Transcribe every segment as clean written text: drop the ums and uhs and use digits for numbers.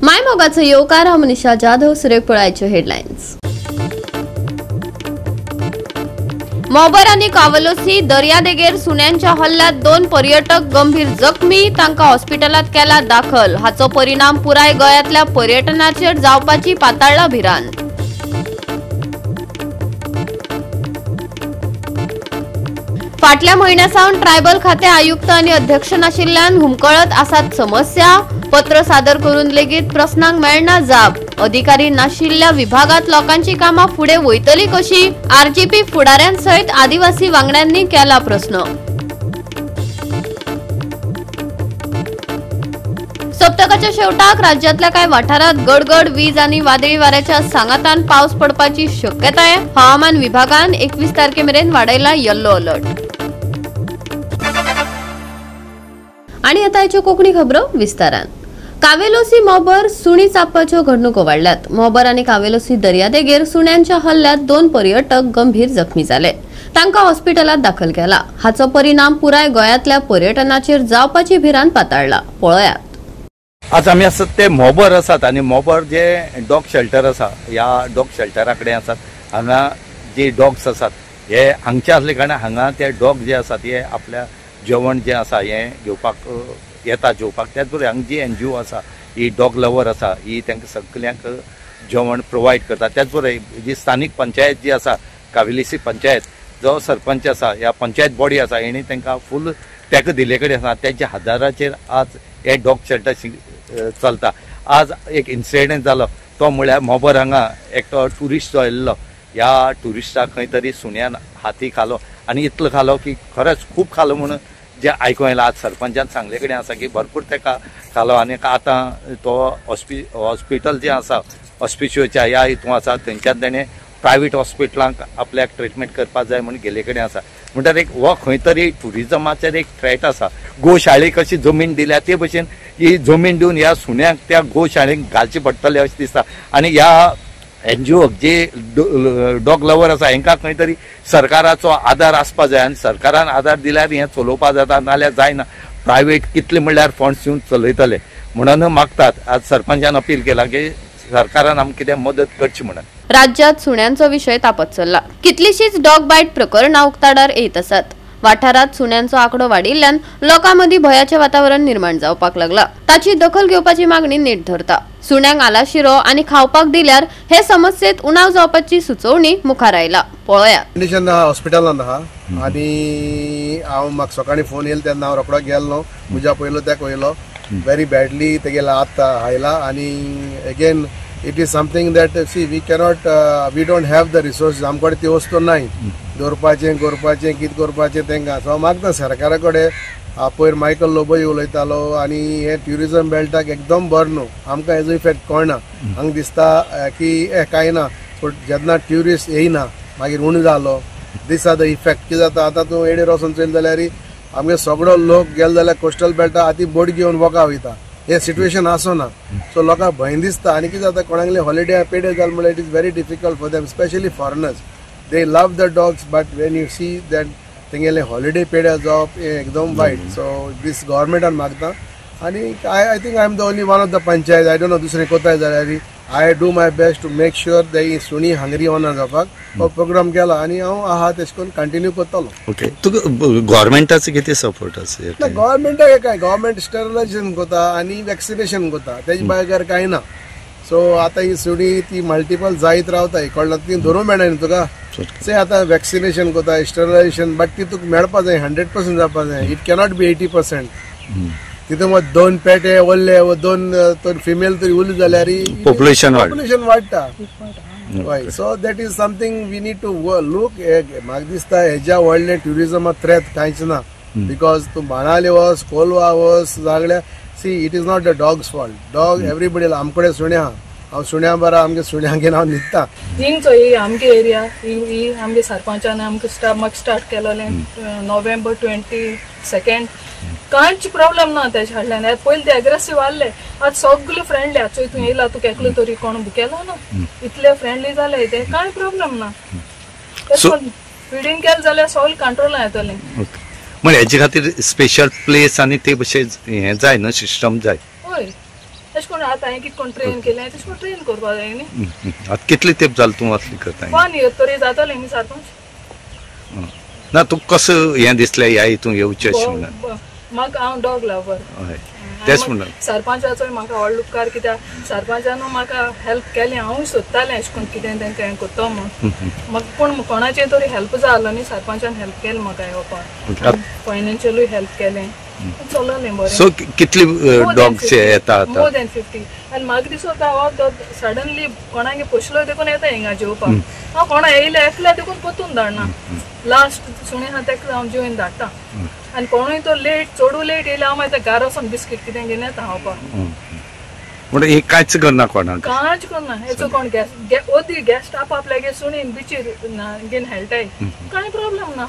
मायमोगाचो येवकार. हांव मनीषा जाधव. सुरेख पळायच्यो हेडलायन्स. मोबर आनी कावलोसी दर्यादेगेर सुण्यांच्या हल्ल्यात 2 पर्यटक गंभीर जखमी, तांकां हॉस्पिटलांत केला दाखल. हाचो परिणाम पुराय गोंयांतल्या पर्यटनाचेर जावपाची पाताळ्ळा भिरांत. फाटल्या म्हयन्या सावन ट्रायबल खाते आयुक्त आनी अध्यक्ष नाशिल्ल्यान हुमकळत आसात समस्या. पत्र सादर करून लेगीत प्रस्नांक मेळना जाप. अधिकारी नाशिल्ल्या विभागात लोकांची कामां फुडें वयतली कशी? आरजीपी फुडाऱ्यांसयत आदिवासी वांगड्यांनी केला प्रस्न. सप्तकाच्या शेवटाक राज्यातल्या कांय वाठारात गडगड वीज आनी वादळी वाऱ्याच्या सांगातान पावस पडपाची शक्यताय. हवामान विभागान 21 तारखे मेरेन वाडयला येल्लो अलर्ट. आनी आतां हाच्यो कोंकणी खबरो विस्तारान. कावेलोसी मोबर सुणी चाबपाच्यो घडणुको वाडल्यात. मोबर आनी कावेलोसी दर्यादेगेर सुण्यांच्या हल्ल्यात 2 पर्यटक गंभीर जखमी जाले. तांकां हॉस्पिटलांत दाखल केला. हाचो परिणाम पुराय गोंयांतल्या पर्यटनाचेर जावपाची भिरांत पाताळ्ळा. पळयात. आज आमी आसात ते मोबर आसात आनी मोबर जे डॉग शेल्टर आसा ह्या डॉग शेल्टरा कडेन आसात. हांगा जे डॉग्स आसात हे हांगचे आसले कारणान हांगा ते डॉग जे आसात हे आपल्या जेवण जें आसा हें घेवपाक येता जेवपाक. त्याच बरोबर हांगा जी एनजीओ आसा ही डॉग लवर आसा ही तांकां सगल्यांक जेवण प्रोवायड करता. त्याच बरोबर जी स्थानीक पंचायत जी आसा कावेलिसी पंचायत जो सरपंच आसा ह्या पंचायत बॉडी आसा हेणी तांकां फूल तेंको दिल्ले कडेन आसा. तेच्या आदाराचेर आज हे डॉग शेल्टर चलता. आज एक इन्सिडंट जालो तो म्हळ्यार मोबर हांगा एकटो ट्युरिस्ट जो आयिल्लो ह्या ट्युरिस्टाक खंय तरी सुण्यान हाती खालो आनी इतलो खालो की खरेंच खूब खालो म्हणून जे आयकूंक आयलां. आज सरपंचान सांगले कडेन आसा की भरपूर ताका खालो आनी आतां तो हॉस्पिटल जें आसा हॉस्पिशियोच्या ह्या हितून आसा थंयच्यान तेणें प्रायवेट हॉस्पिटलांक आपल्याक ट्रिटमेंट करपाक जाय म्हूण गेल्ले कडेन आसा. म्हणटार एक हो खंय तरी ट्युरिजमाचेर एक थ्रेट आसा. गोशाळेक कशी जमीन दिल्या ते भशेन ही जमीन दिवन ह्या सुण्यांक त्या गोशाळेक घालची पडटली अशें दिसता. आनी ह्या एनजीओक जे डॉग लवर आसा हेंकां खंय तरी सरकाराचो आदार आसपा जाय आनी सरकारान आदार दिल्यार हें चलोवपाक जाता, नाल्यार जायना. प्रायवेट कितले म्हणल्यार फंड्स दिवन चलयतले म्हणून मागतात. आज सरपंचान अपील केला की सरकारान आमकां कितें मदत करची म्हणून. राज्यात सुण्यांचो विशय तापत चल्ला. कितलीशीच डॉग बायट प्रकरणां उक्ताडार येत आसात. वाठारात सुण्यांचो आंकडो वाडिल्ल्यान लोकां मदीं भंयाचें वातावरण निर्माण जावपाक लागला. ताची दखल घेवपाची मागणी नेट धरता. सुण्यांक आलाशिरो आनी खावपाक दिल्यार हे समस्येत उणाव जावपाची सुचोवणी मुखार आयला. पळयात. कंडिशन आहा हॉस्पिटलान आहा आनी हांव म्हाका सकाळीं फोन येयलो तेन्ना हांव रोकडो गेलो. म्हज्या पयलो तेका वयलो व्हेरी बॅडली तेगेलो हात आयला आनी again it is something that see we cannot we don't have the resources. आमकडे ती वस्तू नाही दवरपाचें करपाचें कितें करपाचें तांकां. सो हांव मागता सरकारा कडेन. पयर मायकल लोबोय उलयतालो आनी हें ट्युरिजम बेल्टाक एकदम बरें न्हू. आमकां हेजो इफेक्ट कळना. हांगा दिसता की हे कांय ना, पूण जेन्ना ट्युरिस्ट येयना मागीर उणो जालो these are the effect. कितें जाता आतां तूं एडेर वचोन चोयलें जाल्यार आमगे सगळो लोक गेले जाल्यार कोस्टल बेल्टा आतां बोट घेवन वोका वयता. हे सिट्युएशन आसना. सो लोकांक भंय दिसता आनी कितें जाता कोणागले हॉलिडे पेडे जाल म्हणल्यार it is very difficult for them, specially foreigners. They love the dogs but when you see that तेंगेले हॉलिडे पेड्या जावप हें एकदम वायट. सो दीस गव्हर्मेंटान मागता आनी I think I am the only one of the panchayat. I don't know दुसरें कोताय जाल्यार I do my best to make sure that ही सुणी हंगरी वना जावपाक हो प्रोग्राम केला आनी हांव आहा तेश करून कंटिन्यू करतलो. ओके, तुका गव्हर्मेंटाचो कितें सपोर्ट आसा? ना गव्हर्मेंटाक काय गव्हर्मेंट स्टरलायजेशन करता आनी वॅक्सिनेशन करता, तेजे बगर कांय ना. सो आतां ही सुणी ती मल्टिपल जायत रावता, कळना ती धरूंक मेळना न्ही तुका. से आतां वॅक्सिनेशन करता स्टरलायजेशन बट ती तुका मेळपा जाय 100% जावपा जाय. It cannot be 80%. तितून मग 2 पेटे उरले व 2 फिमेल तरी उरले जाल्यार पॉप्युलेशन वाडटा. हय, so that is something we need to look. म्हाका दिसता हेज्या व्हडलें ट्युरिजमा थ्रेट कांयच ना. Because तूं बाणाले वच कोलवा वच सगळ्या see it is not the dog's fault. Dog everybody. आमकडे सुण्या आहा, हांव सुण्या बरा आमगे सुण्यांगेर हांव न्हिदता. हिंगचो ही आमगे एरिया ही आमगे सरपंचान आमकां म्हाका स्टार्ट केलोलें नोव्हेंबर 22. कांयच प्रॉब्लम ना तेजे हाडल्यान. पयलीं ते एग्रेसीव आहले, आतां सगळे फ्रेंडली. आतां चोय तूं येयला तुका एकलो तरी कोण भुकेलो ना, इतले फ्रेंडली जाले ते, कांय प्रॉब्लम ना. फिडींग केलें जाल्यार सगळें कंट्रोलान येतलें. म्हणजे हेजे खातीर स्पेशल प्लेस आनी ते भशेन हें जाय न्हू, सिस्टम जाय. हय, तशें करून आतां हांवें कितें कोण ट्रेन केलें तशें करून ट्रेन करपाक जाय न्ही. आतां कितले तेंप जालें तूं असली करता? 1 year तरी जातलें न्ही सरपंच. ना तुका कसो हें दिसलें ह्या हितून येवचें अशें म्हणून? म्हाका हांव डॉग लवर. हय तेंच म्हणून सरपंचाचोय म्हाका व्हडलो उपकार, कित्याक सरपंचान म्हाका हेल्प केलें. हांवूय सोदतालें अशें करून कितें तेंकां हें करता म्हूण, म्हाका पूण कोणाचें तरी हेल्प जालो न्ही, सरपंचान हेल्प केलें म्हाका येवपाक, फायनान्शियलूय हेल्प केलें, चललें बरें. सो कितली डॉग्स येता? More than 50. आनी म्हाका दिसता हांव सडनली कोणागे पोशलो देखून येता हिंगा जेवपाक, हांव कोणा येयलें एकल्या देखून परतून धाडना, लास्ट सुणे आहा तेका हांव जेवन धाडटा. आनी कोणूय तो लेट चडू लेट येयल्यार हांव मागीर घरा वचून बिस्कीट कितें घेवन येता खावपाक. म्हणटा हे कांयच करना कोणाक? कांयच करना. हेचो कोण ओदी गॅस्ट आपल्यागे सुणीन बिचीर घेवन खेळटाय, कांय प्रॉब्लेम ना.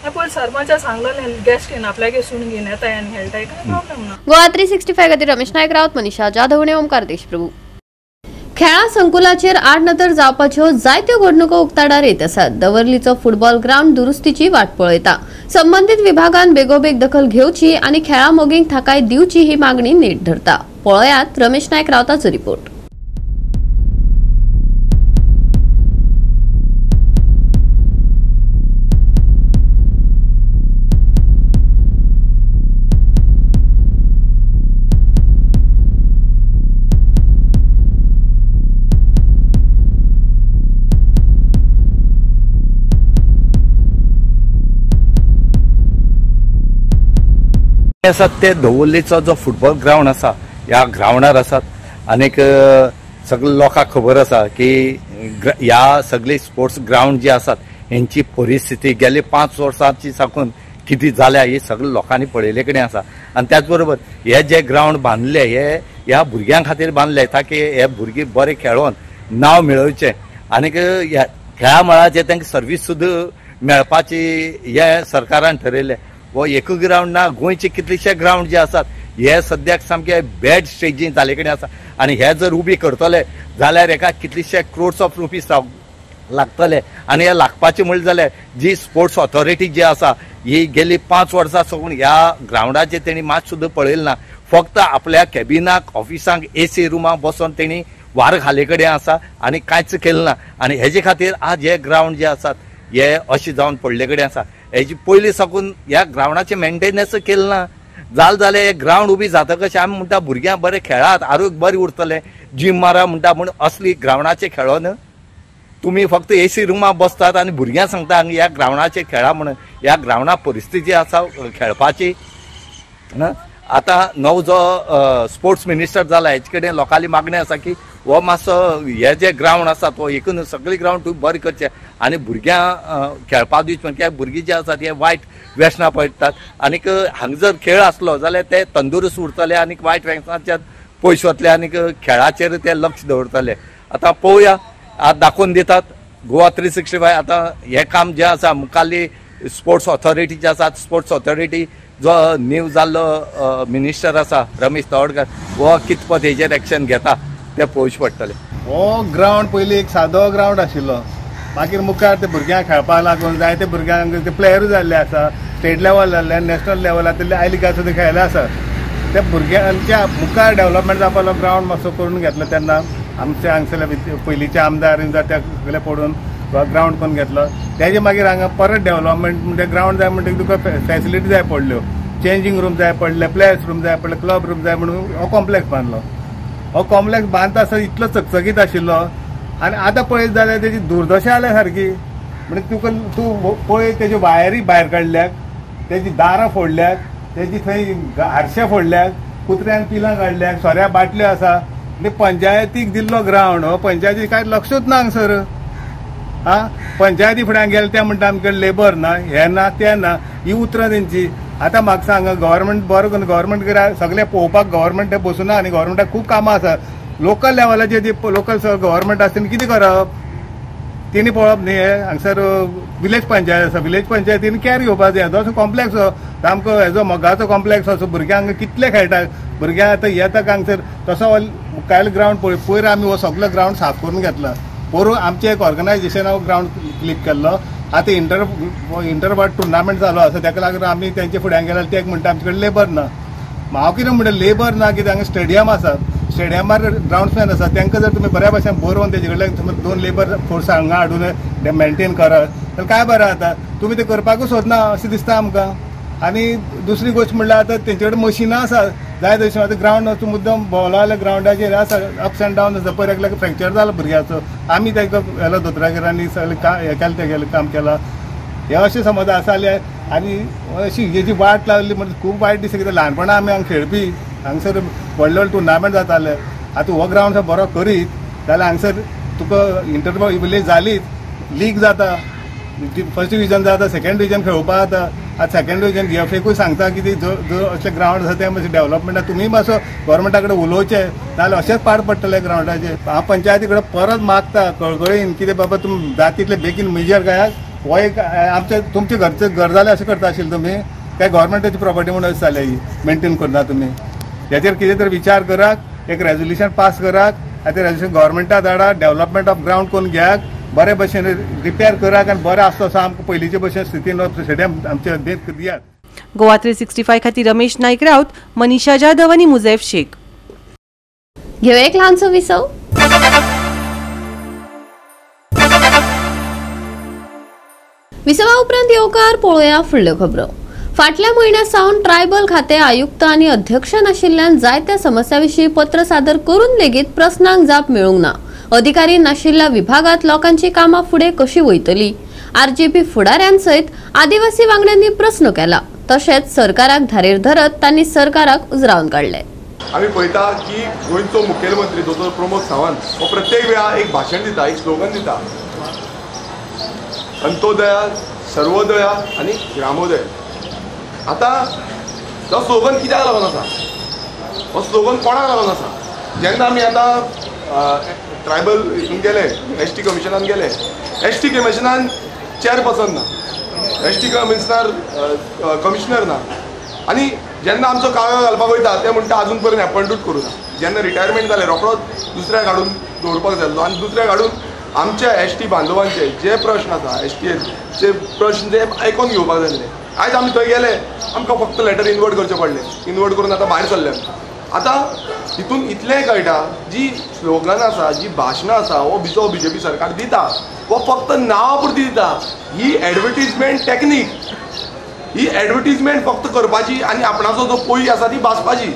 पयलीं सरपंचा सांगलेलें गॅस्ट येवन आपल्यागे सुण घेवन येताय आनी खेळटाय, कांय प्रॉब्लेम ना. गोवा 365 खातीर रमेश नायक रावत, मनीषा जाधव आनी ओमकार देशप्रभू. खेळां संकुलाचेर आडनदर जावपाच्यो जायत्यो घडणुको उक्ताडार येत आसात. दवर्लीचो फुटबॉल ग्रावंड दुरुस्तीची वाट पळयता. संबंदीत विभागान बेगोबेग दखल घेवची आनी खेळां मोगींक थाकाय दिवची ही मागणी नेट धरता. पळयात रमेश नायक रावताचो रिपोर्ट. आसात ते दवर्लीचो जो फुटबॉल ग्रावंड आसा ह्या ग्रावंडार आसात. आनीक सगळे लोकांक खबर आसा की ह्या सगळे स्पोर्ट्स ग्रावंड जे आसात हेंची परिस्थिती गेले 5 वर्सांची साकून कितें जाल्या ही सगळे लोकांनी पळयले कडेन आसा. आनी त्याच बरोबर हे जे ग्रावंड बांदले हे ह्या भुरग्यां खातीर बांदले ताकी हे भुरगीं बरे खेळोन नांव मेळोवचें आनीक ह्या खेळा मळाचेर तांकां सर्वीस सुद्दां मेळपाची हे सरकारान ठरयलें. हो एकूय ग्रावंड ना, गोंयचे कितलेशे ग्रावंड जे आसात हे सद्याक सामके बॅड स्टेजीन जाले कडेन आसा. आनी हे जर उबी करतले जाल्यार हेका कितलेशे क्रोड्स ऑफ रुपीज लागतले. आनी हे लागपाचे म्हणलें जाल्यार जी स्पोर्ट्स ऑथॉरिटी जी आसा ही गेली 5 वर्सां साकून ह्या ग्रावंडाचेर तेणी मात सुद्दां पळयलें ना. फक्त आपल्या कॅबिनाक ऑफिसांक एसी रुमाक बसोन तेणी वार घाले कडेन आसा आनी कांयच केलें ना. आनी हेजे खातीर आज हे ग्रावंड जे आसात हे अशें जावन पडले कडेन आसा. हेजी पयलीं साकून ह्या ग्रावंडाचें मेंटेनन्स केलें ना. जालें जाल्यार हे ग्रावंड उबी जातकच आमी म्हणटा भुरग्यांक बरें खेळात, आरोग्य बरें उरतलें, जीम मारा म्हणटा, म्हूण असली ग्रावंडाचेर खेळोन तुमी फक्त एसी रुमाक बसतात आनी भुरग्यांक सांगता ह्या ग्रावंडाचेर खेळा म्हणून. ह्या ग्रावंडा परिस्थिती आसा खेळपाची. आतां नवो जो स्पोर्ट्स मिनिस्टर जाला हेचे कडेन लोकांली मागणी आसा की हो मातसो हे जे ग्रावंड आसा तो एकूण सगळे ग्रावंड तुवें बरें करचें आनी भुरग्यांक खेळपाक दिवचें. कित्याक भुरगीं जे आसात हे वायट व्यसनां पडटात आनीक हांगा जर खेळ आसलो जाल्यार ते तंदुरुस्त उरतले आनीक वायट व्यसनाच्या पयस वतले आनीक खेळाचेर ते लक्ष दवरतले. आतां पळोवया, आतां दाखोवन दितात गोवा 365. आतां हें काम जें आसा मुखाल्ली स्पोर्ट्स ऑथॉरिटी जे आसा, स्पोर्ट्स ऑथॉरिटी जो न्यू जाल्लो मिनिस्टर आसा रमेश तवडकर हो कितपत हेजेर एक्शन घेता ते पळोवचें पडटलें. हो ग्रावंड पयलीं एक सादो ग्रावंड आशिल्लो, मागीर मुखार ते भुरग्यांक खेळपाक लागून जायते भुरग्यांक ते प्लेयरूय जाल्ले आसा, स्टेट लेवल जाल्ले, नॅशनल लेवलांतले I लिगा सुद्दां खेळ्ळे आसा. त्या भुरग्यांच्या मुखार डेवलपमेंट जावपाक ग्रावंड मातसो करून घेतलो तेन्ना आमचे हांगसरले पयलींचे आमदार त्या सगळे पडून ग्रावंड करून घेतलो. तेजे मागीर हांगा परत डेवलपमेंट म्हणजे ग्रावंड जाय म्हणटकीर तुका फॅसिलिटी जाय पडल्यो, चेंजींग रूम जाय पडले, प्लेयर्स रूम जाय पडले, क्लब रूम जाय म्हणून हो कॉम्प्लेक्स बांदलो. हो कॉम्प्लेक्स बांदता आसतना इतलो चकचकीत आशिल्लो आनी आतां पळयत जाल्यार तेजी दुर्दशा जाल्या सारकी. म्हणजे तुका तूं पळय तेज्यो वायरी भायर काडल्यात, तेजी दारां फोडल्यात, तेजी थंय हारशे फोडल्यात, कुत्र्यान पिलां काडल्यात, सोऱ्या बाटल्यो आसा. म्हणजे पंचायतीक दिल्लो ग्रावंड हो पंचायती कांय लक्षूच ना हांगसर. आं, पंचायती फुड्यान गेले ते म्हणटा आमचे लेबर ना, हें ना, तें ना, ही उतरां तेंची. आतां म्हाका सांग, गव्हर्मेंट बरो करून गव्हर्मेंट सगळें पळोवपाक गव्हर्मेंट बसूना आनी गव्हर्मेंटाक खूब कामां आसा. लोकल लेवलाचेर जी लोकल गव्हर्मेंट आसा तेणी कितें करप, तेणी पळोवप न्ही. हें हांगसर विलेज पंचायत आसा, विलेज पंचायतीन कॅर घेवपाक जाय. जो कॉम्प्लेक्स सामको हेजो मोगाचो कॉम्प्लेक्स असो भुरग्यांक कितले खेळटा, भुरग्यांक आतां येता हांगसर तसो मुखायल ग्रावंड पळय. पयर आमी हो सगलो ग्रावंड साफ करून घेतला. पोरूं आमचें एक ऑर्गनायजेशनान ग्रावंड क्लिक केल्लो. आतां इंटरवार्ड टुर्नामेंट चालू आसा, ताका लागून आमी तेंचे फुड्यान गेल्यार ते म्हणटा आमचे कडेन लेबर ना. हांव कितें म्हणटा, लेबर ना कित्याक हांगा स्टेडियम आसा, स्टेडियमार ग्रावंड्समॅन आसा तांकां जर तुमी बऱ्या भशेन बरोवन तेजे कडल्यान समज 2 लेबर फोर्स हांगा हाडून मेंटेन करत जाल्यार काय बरें जाता. तुमी तें करपाकूच सोदना अशें दिसता आमकां. आनी दुसरी गोश्ट म्हणल्यार आतां तेंचे कडेन मशिनां आसा जाय तशें. आतां ग्रावंड मुद्दम भोंवलो जाल्यार ग्रावंडाचेर आसा अप्स एंड डावन आसा. पयर एकल्याक फ्रॅक्चर जालो भुरग्याचो, आमी ताका व्हेलो दोतोरागेर आनी सगळें हें केलें तेगेलें काम केलां. हें अशें समज आसा जाल्यार आनी अशी हेजी वाट लागली म्हणजे खूब वायट दिसता. कित्याक ल्हानपणा आमी हांगा खेळपी, हांगसर व्हडले व्हडले टुर्नामेंट जाताले. आतां हो ग्रावंड बरो करीत जाल्यार हांगसर तुका इंटर विलेज जालीच, लीग जाता, फर्स्ट डिविजन जाता, सेकंड डिविजन खेळोवपा जाता. आतां सेकंड डिविजन एफएकूय सांगता की ती जो जो असले ग्रावंड आसा ते मातशें डेवलपमेंटा तुमी मातसो गोवोरमेंटा कडेन उलोवचें, नाजाल्यार अशेंच पाड पडटलें ग्रावंडाचेर. हांव पंचायती कडेन परत मागता कळकळीन कितें बाबा तुमी जाता तितले बेगीन मेजर घेयात. हो एक आमचे तुमचे घरचे घर जालें अशें करता आशिल्लें तुमी, काय गोवोरमेंटाची प्रॉपर्टी म्हणून अशें जालें ही मेंटेन करना तुमी. हेचेर कितें तरी विचार करात, एक रेजोल्युशन पास करात आनी तें रेजोल्युशन गोवोरमेंटा धाडात, डेवलपमेंट ऑफ ग्रावंड करून घेयात, बरे भशेन रिपेर करात आनी बरें आसता असो आमकां पयलींचे भशेन स्थितीन स्टेडियम आमचे देख दियात. गोवा 365 खातीर रमेश नायक राऊत, मनीषा जाधव आनी मुजैफ शेख. घेवया एक ल्हानसो विसव. विसवा उपरांत येवकार पळोवया फुडल्यो खबरो. फाटल्या म्हयन्या सावन ट्रायबल खाते आयुक्त आनी अध्यक्ष नाशिल्ल्यान जायत्या समस्या विशीं पत्र सादर करून लेगीत प्रस्नांक जाप मेळूंक ना. अधिकारी नाशिल्ल्या विभागात लोकांची कामां फुडें कशी वयतली? आरजीपी फुडाऱ्यांसयत आदिवासी वांगड्यांनी प्रस्न केला. तशेंच सरकाराक धारेर धरत तांणी सरकाराक उजरावन काडले. आमी पळयता की गोंयचो मुखेलमंत्री दोतोर प्रमोद सावंत हो प्रत्येक वेळा एक भाशण दिता, एक स्लोगन दिता, अंत्योदया, सर्वोदया आनी ग्रामोदय. आतां तो स्लोगन कित्याक लागून आसा, हो स्लोगन कोणाक लागून आसा? जेन्ना आमी आतां ट्रायबल हितून गेले, एस टी कमिशनान गेले, एस टी कमिशनान चेअरपर्सन ना, एस टी कमिशनर कमिशनर ना, आनी जेन्ना आमचो कागद घालपाक वयता ते म्हणटा आजून पर्यंत एपॉयंटूच करूं ना. जेन्ना रिटायरमेंट जालें रोकडोच दुसऱ्याक हाडून दवरपाक जाल्लो आनी दुसऱ्याक हाडून आमच्या एस टी बांधवांचे जे प्रश्न आसा, एस टी एचे प्रश्न जे आयकोन घेवपाक जाल्ले. आयज आमी थंय गेले, आमकां फक्त लेटर इनवर्ट करचें पडलें, इनवर्ट करून आतां भायर सरले. आतां हितून इतलें कळटा जी स्लोगन आसा, जी भाशणां आसा, हो जो बी जे पी सरकार दिता हो फक्त नांवा पुरती दिता. ही एडवर्टीजमेंट टॅक्नीक, ही एडवर्टीजमेंट फक्त करपाची आनी आपणाचो जो पळय आसा ती भाजपाची,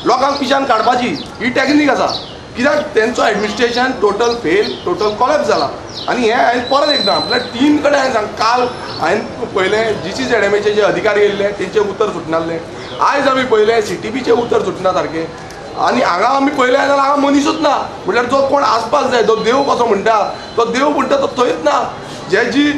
लोकांक पिशान काडपाची ही टॅक्नीक आसा. कित्याक तेंचो administration total fail, total collapse जाला. आनी हें हांवें परत एकदां म्हळ्यार 3 कडेन हांवें सांग, काल हांवें पळयलें जी सी झेड एम एचे जे अधिकारी येयल्ले तेंचें उतर सुटनासलें, आयज आमी पळयलें सी टी पीचें उतर सुटना सारकें, आनी हांगा आमी पळयलें जाल्यार हांगा मनीसूच ना. म्हळ्यार जो कोण आसपाक जाय, जो देव कसो म्हणटा तो देव म्हणटा तो थंयच ना. जे जी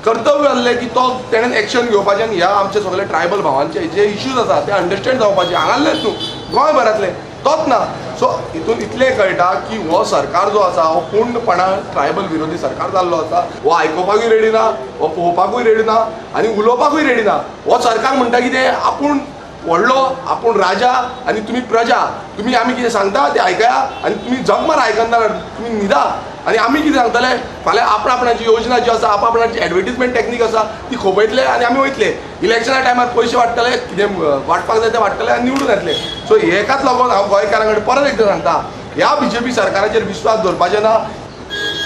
कर्तव्य आसलें की तो तेणेन एक्शन घेवपाचें आनी ह्या आमचे सगळे ट्रायबल भावांचे जे इश्यूज आसा ते अंडरस्टँड जावपाचे, हांगासरलेच न्हू गोंयभरांतले, तोच ना. सो हितून इतलें कळटा की हो सरकार जो आसा हो पूर्णपणान ट्रायबल विरोधी सरकार जाल्लो आसा. हो आयकुपाकूय रेडी ना, हो पळोवपाकूय रेडी ना आनी उलोवपाकूय रेडी ना. हो सरकार म्हणटा कितें, आपूण व्हडलो, आपूण राजा आनी तुमी प्रजा, तुमी आमी कितें सांगता तें आयकया आनी तुमी जगमार आयकना, तुमी न्हिदा आनी आमी कितें सांगतले फाल्यां आप आपणाची योजना जी आसा, आप आपणाची एडवर्टीजमेंट टॅक्नीक आसा ती खोपयतले आनी आमी वयतले इलेक्शना टायमार पयशे वाडटले, कितें वांटपाक जाय तें वाडटले आनी निवडून येतले. सो हेकाच लागून हांव गोंयकारां कडेन परत एकदां सांगता, ह्या बी जे पी सरकाराचेर विश्वास दवरपाचें ना.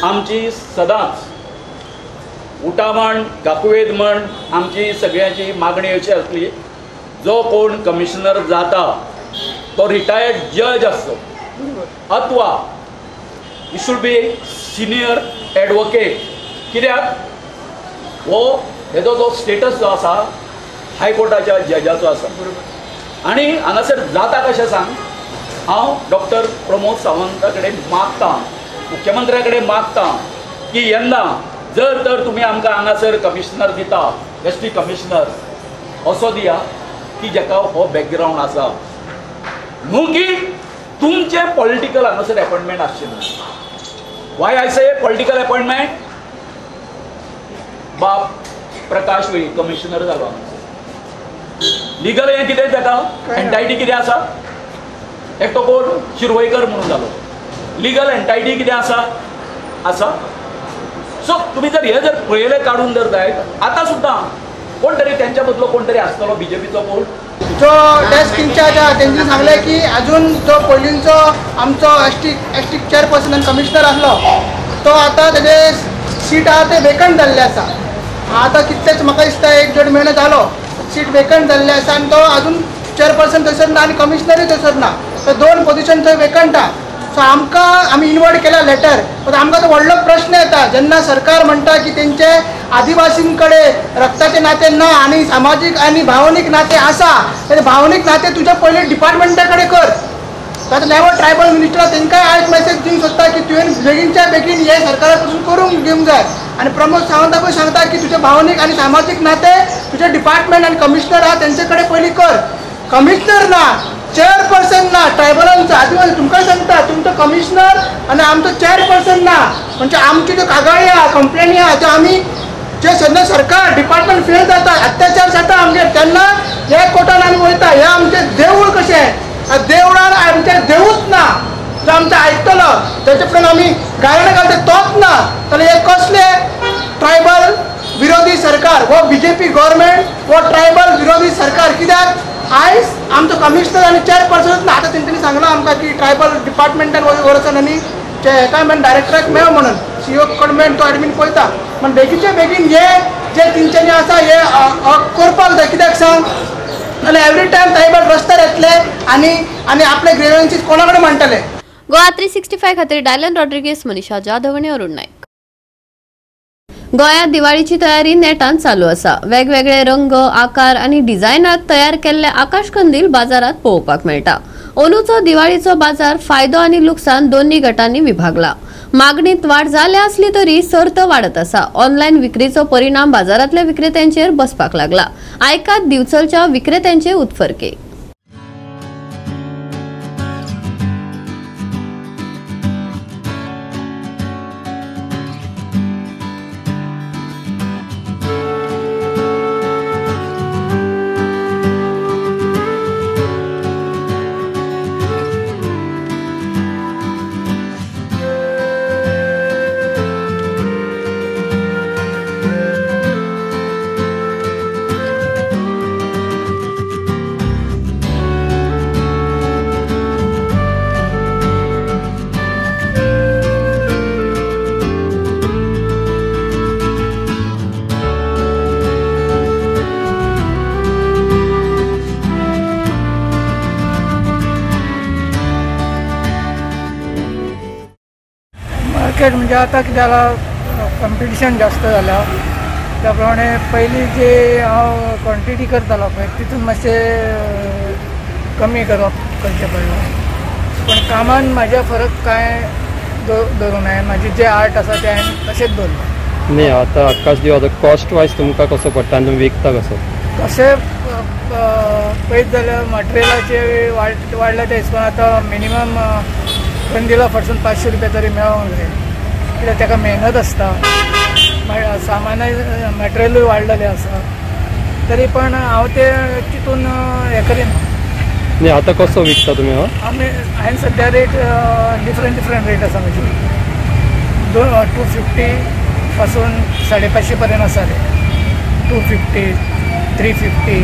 आमची सदांच उटा म्हण, काकुवेद म्हण आमची सगळ्यांची मागणी अशी आसली, जो कोण कमिशनर जाता तो रिटायर्ड जज आसचो अथवा he should be senior advocate. कित्याक हो हेजो जो स्टेटस जो आसा हायकोर्टाच्या जजाचो आसा. आनी हांगासर जाता कशें सांग, हांव डॉक्टर प्रमोद सावंता कडेन मागता, मुख्यमंत्र्या कडेन मागता की यंदा जर तर तुमी आमकां हांगासर कमिशनर दिता, एस टी कमिशनर असो दिया की जाका हो बॅकग्रावंड आसा, न्हू की तुमचे पॉलिटिकल हांगासर अपॉयंटमेंट आसचें ना. Why I say political appointment? बाप प्रकाश वेळी कमिशनर जालो हांगासर, लिगल हें कितें ताका एंटायटी कितें आसा, एकटो कोण शिरवयकर म्हणून जालो, लिगल एंटायटी कितें आसा आसा. सो तुमी जर हे जर पळयलें काडून जर जायत, आतां सुद्दां कोण तरी तेंच्या बदलो कोण तरी आसतलो बीजेपीचो कोण. जो डेस्क इन्चार्ज आहा तेंच्यांनी सांगलें की अजून जो पयलींचो आमचो एस टी चेअरपर्सन आनी कमिशनर आसलो तो आतां तेजे सीट आहा ते वेकंट जाल्लें आसा. आतां कितलेच म्हाका दिसता 1-1.5 म्हयनो जालो सीट वेकंट जाल्लें आसा आनी तो अजून चेअरपर्सन थंयसर ना आनी कमिशनरूय थंयसर ना. तर 2 पोजिशन थंय वेकंट आहा. सो आमकां आमी इनवर्ड केला लेटर, पण आमकां तो व्हडलो प्रश्न येता जेन्ना सरकार म्हणटा की तेंचे आदिवासीं कडेन रक्ताचें नातें ना आनी सामाजीक आनी भावनीक नातें आसा, तर भावनीक नातें तुज्या पयलीं डिपार्टमेंटा कडेन कर. आतां नेवो ट्रायबल मिनिस्टर तेंकांय आयज मॅसेज दिवंक सोदता की तुवें बेगीनच्या बेगीन हें सरकारा पसून करूंक घेवंक जाय. आनी प्रमोद सावंताकूय सांगता की तुजें भावनीक आनी सामाजीक नातें तुजें डिपार्टमेंट आनी कमिशनर आहा तेंचे कडेन पयलीं कर. कमिशनर ना, चेअरपर्सन ना ट्रायबलांचो, आदिवासी तुमकां सांगता तुमचो कमिशनर आनी आमचो चेअरपर्सन ना, म्हणजे आमच्यो ज्यो कागाळी आहा कंप्लेनी आहा त्यो आमी जे जेन्ना सरकार डिपार्टमेंट फेल जाता अत्याचार जाता आमगेर तेन्ना हे कोर्टान आमी वयता. हें आमचें देवूळ कशें, देवळान आमचें देवूच ना जो आमचें आयकतलो तेचे फुडें आमी गायण घालता तोच ना, जाल्यार हे कसले ट्रायबल विरोधी सरकार हो बीजेपी गव्हर्मेंट हो ट्रायबल विरोधी सरकार. कित्याक आयज आमचो कमिशनर आनी चेअरपर्सनूच ना. आतां तेंच्यांनी सांगलां आमकां की ट्रायबल डिपार्टमेंटान वचून आनी हेका मेन डायरेक्टराक मेळ म्हणून सीओ कडेन मेळ तो एडमीन पळयता. पण बेगीनच्या बेगीन हे जे तेंच्यांनी आसा हे करपाक जाय. कित्याक सांग जाल्यार एवरी टायम ट्रायबल रस्त्यार येतले आनी आनी आपले ग्रेवन्सीस कोणा कडेन मांडटले. गोवा 365 खातीर डायलन रॉड्रिगेस, मनीषा जाधव आनी अरुण नायक. गोंयांत दिवाळीची तयारी नेटान चालू आसा. वेगवेगळे रंग, आकार आनी डिझायनात तयार केल्ले आकाश कंदील बाजारात पळोवपाक मेळटा. अंदूचो दिवाळीचो बाजार फायदो आनी लुकसाण दोन्ही गटांनी विभागला. मागणीत वाड जाल्या आसली तरी सर्त वाडत आसा. ऑनलायन विक्रीचो परिणाम बाजारांतल्या विक्रेत्यांचेर बसपाक लागला. आयकात दिवचलच्या विक्रेत्यांचे उत्फर्के. मार्केट म्हणजे आता कितें जालां, कॉम्पिटिशन जास्त जालां, त्या प्रमाणे पयलीं जे हांव क्वॉन्टिटी करतालो पळय तितून मातशें कमी करचें पडलां. पण कामान म्हाज्या फरक कांय दवरूंक ना, म्हाजें जें आर्ट आसा तें हांवें तशेंच दवरलां. न्ही आतां आकाश दिवो आतां कॉस्ट वायज तुमकां कसो पडटा आनी तुमी विकता कसो? कशें पळयत जाल्यार मटेरियलाचे वाडल्या त्या हिसपान आतां मिनिमम कंदिला फडसून 500 रुपया तरी मेळोंक जाय, कित्याक ताका मेहनत आसता, सामानय मटेरियलूय वाडलेलें आसा, तरी पण हांव तें तितून हें करिना. न्ही आतां कसो विकता तुमी? हो आमी हांवें सद्या रेट डिफरंट डिफरंट रेट आसा म्हजी, 250 पासून 550 पर्यंत आसा रेट. 250, 350,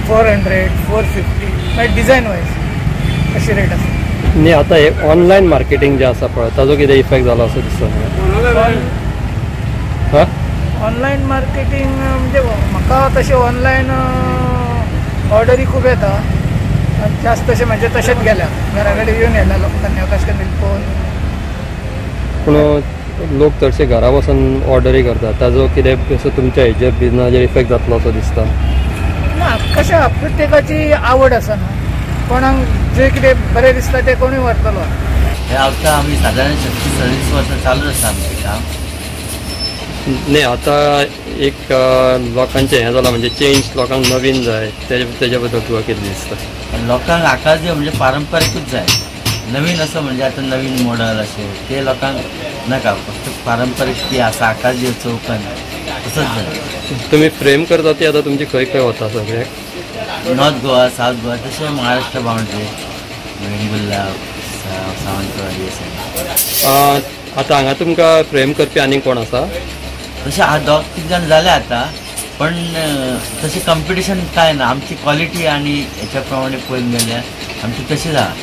400, 450, मागीर डिजायन वायज अशी रेट आसा. न्ही आतां हे ऑनलायन मार्केटींग जें आसा पळय ताजो कितें इफेक्ट जाला असो दिसता? ऑनलायन मार्केटींग म्हणजे म्हाका तशें ऑनलायन ऑर्डरी खूब येता आनी जास्त तशें म्हणजे तशेंच गेल्या घरा कडेन येवन येयला लोकांनी आकाश कंदील पळोवन. पूण लोक चडशे घरा बसून ऑर्डरी करतात, ताजो कितें असो तुमच्या हेजेर बिजनसाचेर इफेक्ट जातलो असो दिसता? ना, कशें प्रत्येकाची आवड आसा न्हू, कोणाक जे कितें बरें दिसता तें कोणूय व्हरतलो. हे आतां आमी सादारण 36 वर्सां चालू आसा आमचें काम. न्ही आतां एक लोकांचें हें जालां म्हणजे चेंज, लोकांक नवीन जाय, तेज्या बद्दल तुका कितें दिसता? लोकांक आकाश दिवो म्हणजे पारंपारिकूच जाय, नवीन असो म्हणजे आतां नवीन मॉडल अशें ते लोकांक नाका, फक्त पारंपारीक ती आसा आकाश दिवो चौकान तसोच जाय. तुमी फ्रेम करता ती आतां तुमची खंय खंय वता सगळ्याक? नॉर्थ गोवा, सावथ गोवा, तशें महाराष्ट्र बाउंड्री, वेंगुर्ला, सावंतवाडी अशें. आतां हांगा तुमकां फ्रेम करपी आनीक कोण आसा? तशें आतां 2-3 जाण जाले आतां, पण तशें कंपिटिशन कांय ना. आमची क्वॉलिटी आनी हेच्या प्रमाणे पळोवन गेल्यार आमची तशीच आहा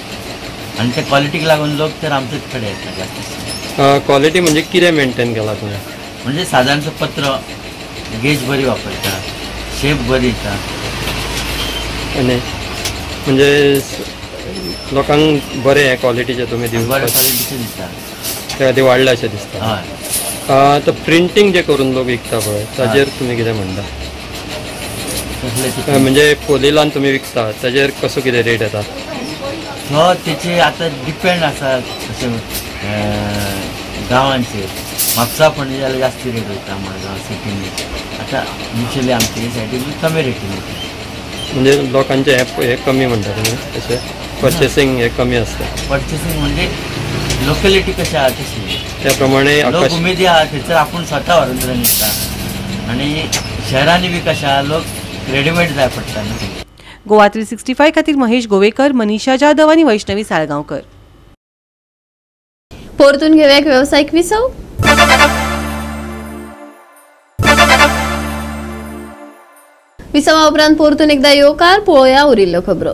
आनी त्या क्वॉलिटीक लागून लोक तर आमचेच कडेन येता जास्त. क्वॉलिटी म्हणजे कितें मेंटेन केला तुवें? म्हणजे सादारणचो पत्र गेज बरी वापरता, शेप बरी येता आनी म्हणजे लोकांक बरें हें क्वॉलिटीचें तुमी दिवपाक बरें क्वॉलिटीचें दिता, त्या खातीर वाडलें अशें दिसता. हय. आतां प्रिंटींग जें करून लोक विकता पळय ताजेर तुमी कितें म्हणटा? म्हणजे फोलिलान तुमी विकता ताजेर कसो कितें रेट येता? हो तेचे आतां डिपेंड आसा कशें गांवांचेर. म्हापसा पणजे जाल्यार जास्ती रेट वयता, मडगांव सिटीनी. आतां युजली आमचे सायडीन कमी रेटीन वयता. म्हणजे लोकांचें हें कमी म्हणटा तुमी, तशें पर्चेसींग हें कमी आसता? पर्चेसींग म्हणजे लोकेलिटी कशी आहा तशी त्या प्रमाणे लोक उमेदी आहा थंयसर आपूण स्वता व्हरून विकता आनी शहरांनी बी कशें आहा लोक रेडीमेड जाय पडटा न्हू. गोवा 365 खातीर महेश गोवेकर, मनीषा जाधव आनी वैष्णवी साळगांवकर. परतून घेऊया एक व्यावसायिक विसव. विसवा उपरांत परतून एकदा येवकार पळोवया उरिल्ल्यो खबरो.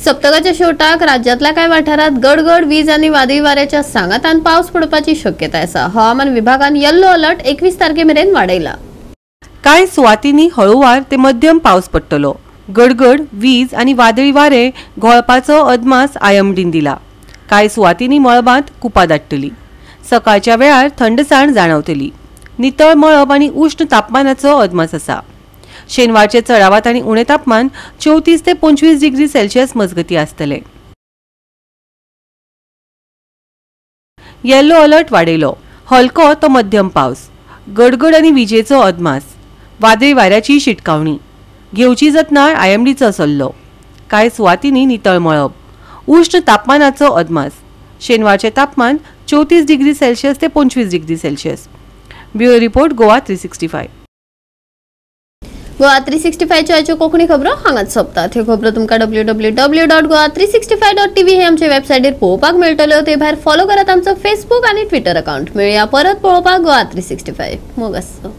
सप्तकाच्या शेवटाक राज्यातल्या कांय वाठारात गडगड वीज आनी वादळी वाऱ्याच्या सांगातान पावस पडपाची शक्यताय आसा. हवामान विभागान येल्लो अलर्ट 21 तारखे मेरेन वाडयला. कांय सुवातींनी हळुवार ते मध्यम पावस पडटलो. गडगड वीज आनी वादळी वारे घोळपाचो अदमास आयएमडीन दिला. कांय सुवातींनी मळबांत कुपां दाट्टली. सकाळच्या वेळार थंडसाण जाणवतली. नितळ मळब आनी उश्ण तापमानाचो अदमास आसा. शेनवारचे चडावात आनी उणें तापमान 34 ते 25 डिग्री सेल्सियस मजगती आसतले. येल्लो अलर्ट वाडयलो. हलको तो मध्यम पावस, गडगड आनी विजेचो अदमास, वादळी वाऱ्याची शिटकावणी. घेवची जतनाय आयएमडीचो सल्लो. कांय सुवातींनी नितळ मळब, उश्ण तापमानाचो अदमास. शेनवारचें तापमान 34 डिग्री सेल्सियस ते 25 degree Celsius. Bureau report, Goa 365. Goa 365 आयच्यो कोंकणी खबरो हांगाच सोंपतात. ह्यो खबरो तुमकां www.goa365.tv हे आमचे वेबसायटीर पळोवपाक मेळटल्यो. ते भायर फॉलो करात आमचो फेसबूक आनी ट्विटर अकाउंट. मेळया परत पळोवपाक गोवा 365. मोग आसचो.